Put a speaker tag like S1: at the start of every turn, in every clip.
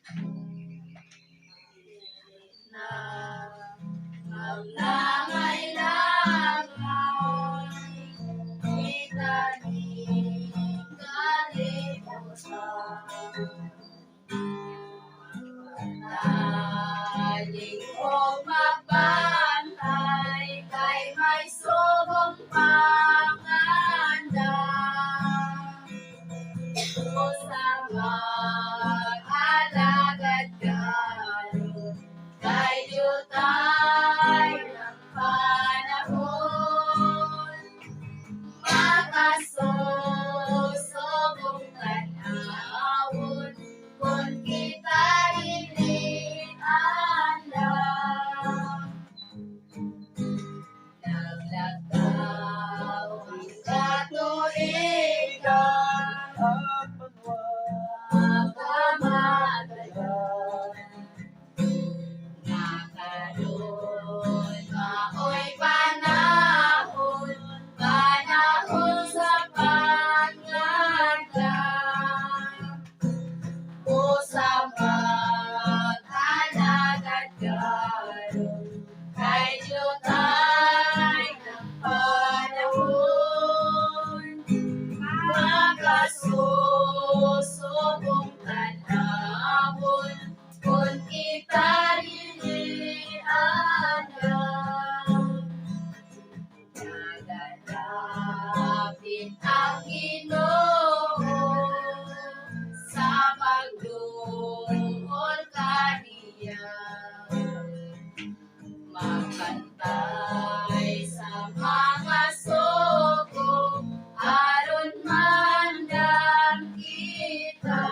S1: Na maglangay-langay kita ning kalibutan. Magpataling o magbantay kay may sugong pangandam. Sa mag-alagad karon kay diutay ng panahon, makasusubong tan-awon kung kita dili andam. Naglakaw ang katuigan
S2: at banwa
S1: kamatayan. Nakaron maoy panahon, panahon sa pangandam. O sa mag-alagad karon kay diutay ng panahon, makasusubong tan-awon kung kita dili andam. Nagadapit ang Ginoo sa pagduol kaniya. Magpantay sa mga sugo aron mandam kita.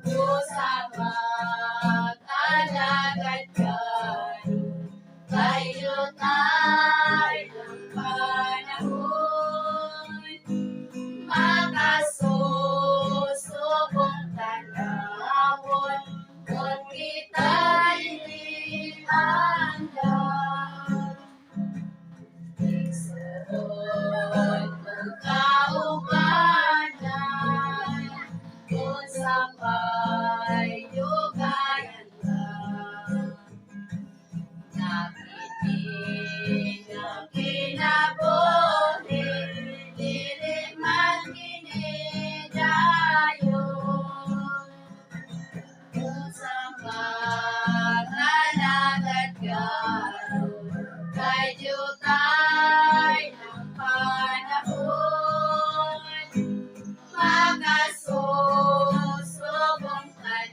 S1: O sa mag-alagad karon kay diutay ng panahon, makasusubong tan-awon kung kita dili andam. Igsoon kong kaubanan kung sa may dugayan ka. Nakiti nga kinabuhi, dili man kini dayon. Kung sa mag-alagad karon kay diutay ng panahon, makasusubong tan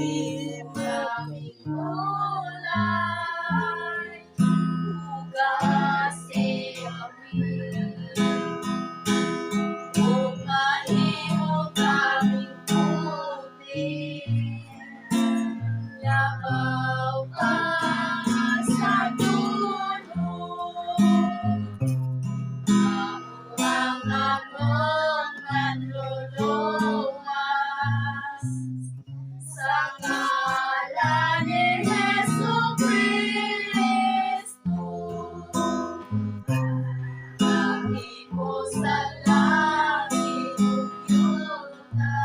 S1: Mahimo kaming gulay, ug asin. Ug mahimo kaming puti, labaw pa sa dulo. Amo ang among manluluwas sa ngalan ni Hesu Kristo. Mahimo sa langit ug yuta,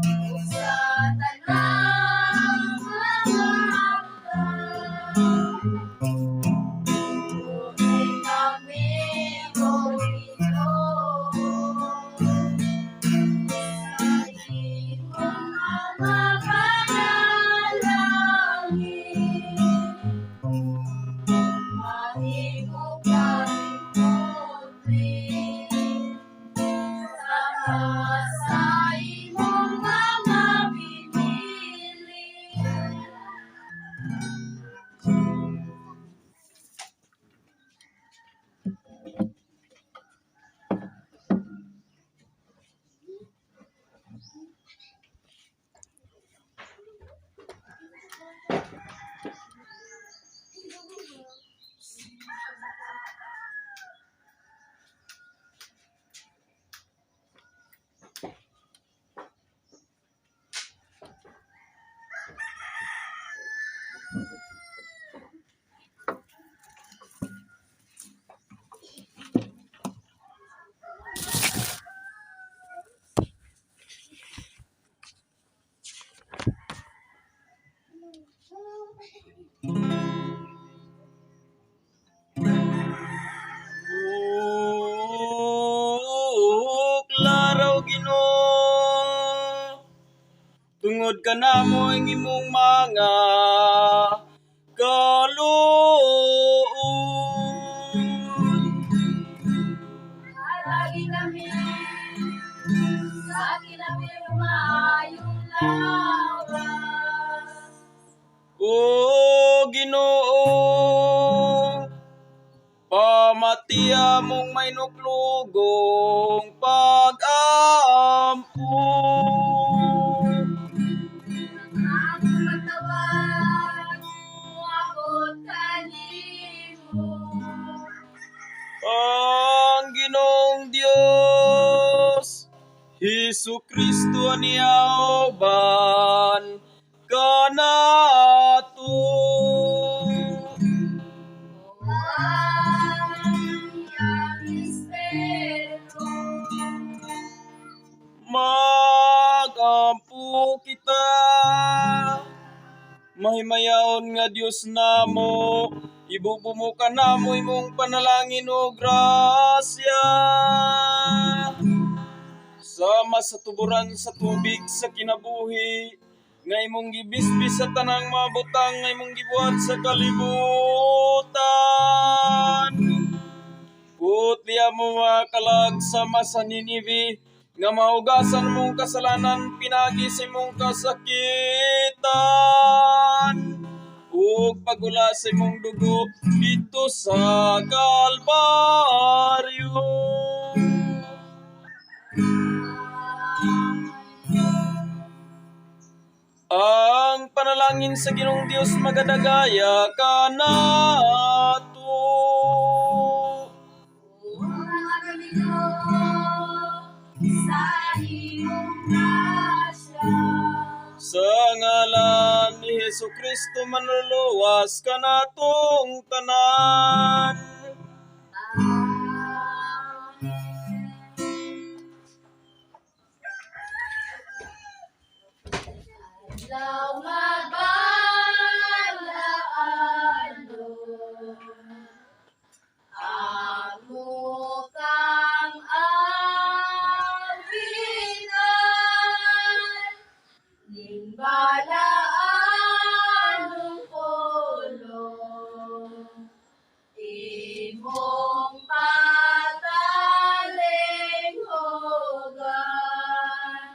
S1: ug sa tanang mga butang. Puri kami, O Ginoo, sa imong mga panalangin. Mahimo kaming putli, sama sa imong mga pinili.
S2: Klaraw, Ginoo, tungod kanamo ang imong mga kaluoy.
S1: Hatagi kami sa kinabihong maayong lawas.
S2: O Ginoo, pamatia mong may nuklugong pag-ampo.
S1: Ang among pagtawag, moabot kanimo.
S2: Ang Ginoong Dios, Hesus Kristo aniya uban kanato.
S1: Ang iyang Espiritu.
S2: Magampo kita. Mahimayaon nga Dios namo, ibubo mo kanamo imong panalangin o grasya. Sama sa tuburan sa tubig sa kinabuhi, nga imong gibisbis sa tanang mga butang nga imong gibuhat sa kalibutan. Putliha mo mga kalag sama sa Ninive, nga mahugasan mong kasalanan pinagi sa imong kasakitan. Ug pagula sa imong dugo didto sa Kalbaryo. Ang panalangin sa Ginoong Dios magadagaya kanato.
S1: Mga sa imong grasya.
S2: Sa ngalan ni Hesus Kristo manluluwas kanatong tanan.
S1: Amen. Adlaw mabalaan, amo kang awitan, ning balaanong pulong, imong patalinghugan.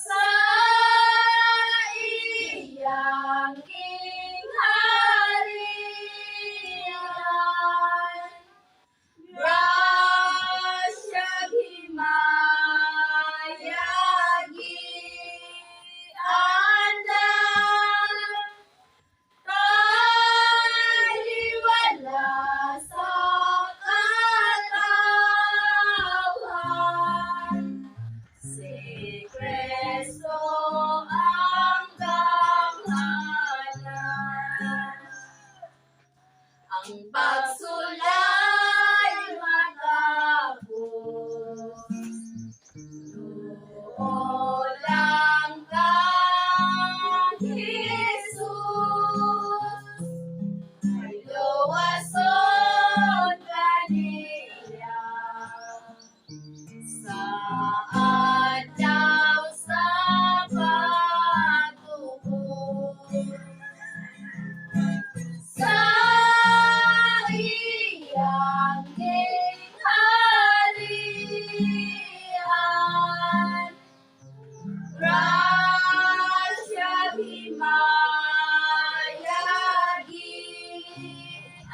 S1: Sa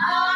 S1: Amen.